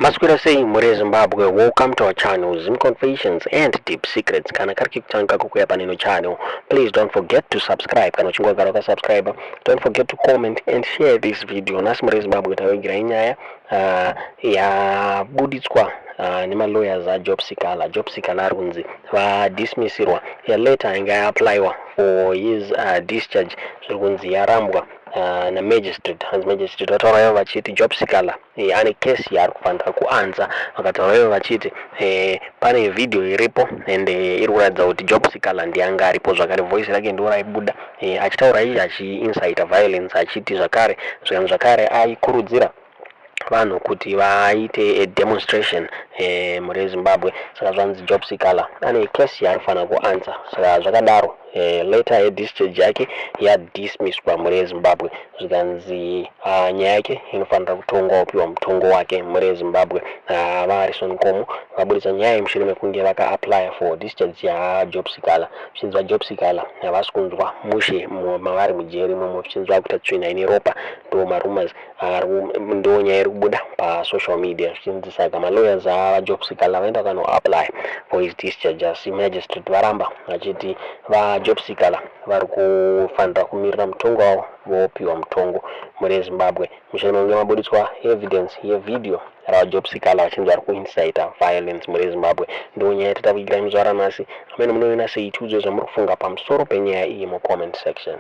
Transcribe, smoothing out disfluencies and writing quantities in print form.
Maswera sei mhuri yeZimbabwe, welcome to our channel, Zim Confessions and Deep Secrets. Kana kari kekutanga kukuya panino channel, please don't forget to subscribe. Kana uchinge wagara wakasubscribe, don't forget to comment and share this video. Nhasi mhuri yeZimbabwe tavigira inyaya yabuditswa nemalawyers aJob Sikhala. Job Sikhala ari kunzi vadismissirwa yaletter inga yaapplyiwa for his discharge. Zviri kunzi yarambwa namagistrate. Hanzi magistrate vataura ivo vachiti Job Sikhala ane kesi yaari kufanira kuanswer. Vakataura ivo vachiti pane vhidhiyo iripo and iri kuratidza kuti Job Sikhala ndiye aripo zvakare, voice rake ndo raibuda achitaura ichi, achiincita violence, achiti zvakare zvikanzi zvakare aikurudzira vanhu kuti vaite demonstration mhuri yeZimbabwe. Saka zvanzi Job Sikhala ane kesi yaari kufanira kuanswer. Saka zvakadaro, letter yedischarge yake yadismisswa, mhuri yeZimbabwe. Zvikanzi nyaya yake inofanira kutongwa, upiwa mutongo wake, mhuri yeZimbabwe. VaHarrison Nkomo vabudisa nyaya yemushure mekunge vakaapply for discharge yaJob Sikhala, zvichinzi vaJob Sikhala havasi kunzwa mushe mavari mujeri imomo, zvichinzi vakuita tsvina ine ropa. Ndo marumors, ndo nyaya iri kubuda pasocial media. Zvichinzi saka malawyers avaJob Sikhala vaenda vakanoapply for his discharge, asi magistrate varamba vachiti vaJob Sikhala vari kufanira kumirira mutongo wavo, vopiwa mutongo, mhuri yeZimbabwe, mushure mekunge mabuditswa evidence yevhidhiyo ravaJob Sikhala vachinzi vari kuincita violence, mhuri yeZimbabwe. Ndo nyaya yatatakuigirai muzuva ranhasi. Amene munoona sei? Tiudzwe zvamuri kufunga pamusoro penyaya iyi mucomment section.